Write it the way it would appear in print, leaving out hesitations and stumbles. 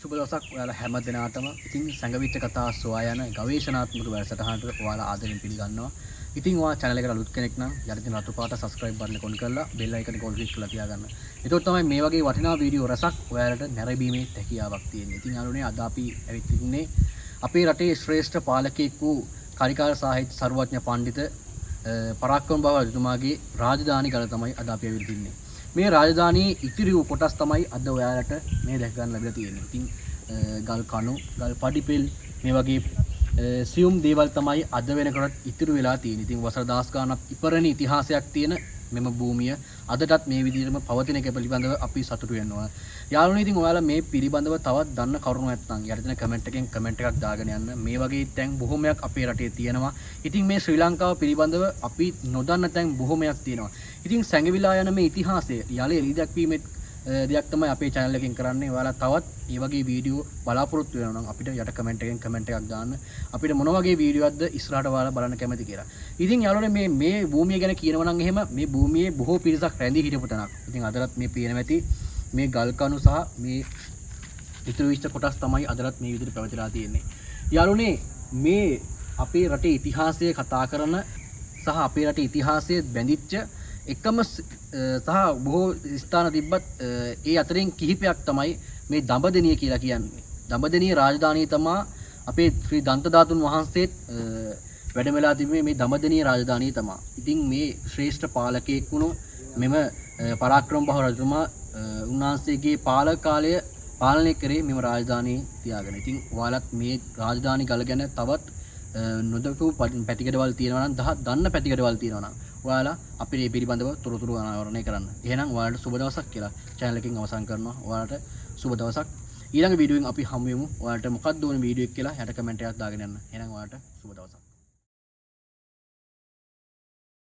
සුබ දවසක් ඔයාලා හැම දෙනාටම. ඉතින් සැඟවිච්ච කතා සොයා යන ගවේෂණාත්මක වැඩසටහනට ඔයාලා ආදරෙන් පිළිගන්නවා. ඉතින් ඔයා channel එකට අලුත් කෙනෙක් නම් යට තියෙන රතු පාට subscribe button එක ඔන් කරලා bell icon එක ඔල් ක්ලික් කරලා තියාගන්න. එතකොට තමයි මේ වගේ වටිනා වීඩියෝ රසක් ඔයාලට නැරඹීමේ හැකියාවක් තියෙන්නේ. ඉතින් යාළුවනේ, අද අපි ඇවිත් ඉන්නේ අපේ රටේ ශ්‍රේෂ්ඨ පාලකයෙක් වූ කරිකාර සාහිත්‍ය සර්වඥ පණ්ඩිත පරාක්‍රමබාහු රජතුමාගේ රාජධානි ගල තමයි අද අපි ඇවිත් ඉන්නේ. මේ රාජධානියේ ඉතිරි වූ කොටස් තමයි අද ඔයාලට මේ දැක ගන්න ලැබිලා තියෙන්නේ. ඉතින් ගල් කණු, ගල් පඩිපෙල් මේ වගේ සියුම් දේවල් තමයි අද වෙනකොටත් ඉතිරි වෙලා තියෙන්නේ. ඉතින් වසර දහස් ගාණක් ඉපරණි ඉතිහාසයක් තියෙන මෙම භූමිය අදටත් මේ විදිහටම පවතින එක පිළිබඳව අපි සතුටු වෙන්න ඕන. යාළුවනේ, ඉතින් ඔයාලා මේ පිළිබඳව තවත් දන්න කරුණු නැත්නම් යට තියෙන කමෙන්ට් එකෙන් කමෙන්ට් එකක් දාගෙන යන්න. මේ වගේ තැන් බොහොමයක් අපේ රටේ තියෙනවා. ඉතින් මේ ශ්‍රී ලංකාව පිළිබඳව අපි නොදන්න තැන් බොහොමයක් තියෙනවා. ඉතින් සැඟවිලා යන මේ ඉතිහාසය යලි එළි දැක්වීමේ දෙයක් තමයි අපේ channel එකෙන් කරන්නේ. ඔයාලා තවත් මේ වගේ වීඩියෝ බලාපොරොත්තු වෙනවා නම් අපිට යට කමෙන්ට් එකෙන් කමෙන්ට් එකක් දාන්න. අපිට මොන වගේ වීඩියෝක්ද ඉස්සරහට ඔයාලා බලන්න කැමති කියලා. ඉතින් යාළුවනේ, මේ මේ භූමිය ගැන කියනවා නම් එහෙම මේ භූමියේ බොහෝ පිරිසක් රැඳී හිටපු තැනක්. ඉතින් අදටත් මේ පේන ඇති මේ ගල් කණු සහ මේ ඉතුරු වෙච්ච කොටස් තමයි අදටත් මේ විදිහට පැවතිලා තියෙන්නේ. යාළුවනේ, මේ අපේ රටේ ඉතිහාසය කතා කරන සහ අපේ රටේ ඉතිහාසය බැඳිච්ච එකම සහ බොහෝ ස්ථාන තිබ්බත් ඒ අතරින් කිහිපයක් තමයි මේ දඹදෙනිය කියලා කියන්නේ. දඹදෙනිය රාජධානිය තමා අපේ ශ්‍රී දන්ත ධාතුන් වහන්සේත් වැඩම වෙලා තිබුණේ මේ දඹදෙනිය රාජධානිය තමා. ඉතින් මේ ශ්‍රේෂ්ඨ පාලකයෙක් වුණු මෙම පරාක්‍රමබාහු රජතුමා උන්වහන්සේගේ පාලක කාලය පාලනය කරේ මෙම රාජධානිය තියාගෙන. ඉතින් ඔයාලත් මේ රාජධානි ගල ගැන තවත් නොදකපු පැතිකඩවල් තියෙනවා නම්, දන්න පැතිකඩවල් තියෙනවා නම් ඔයාලා අපිට මේ පිළිබඳව තොරතුරු අනාවරණය කරන්න. එහෙනම් ඔයාලට සුබ දවසක් කියලා channel එකෙන් අවසන් කරනවා. ඔයාලට සුබ දවසක්. ඊළඟ වීඩියෝ එකෙන් අපි හමු වෙමු. ඔයාලට මොකක්ද ඕන වීඩියෝ එක කියලා යට කමෙන්ට් එකක් දාගෙන යන්න. එහෙනම් ඔයාලට සුබ දවසක්.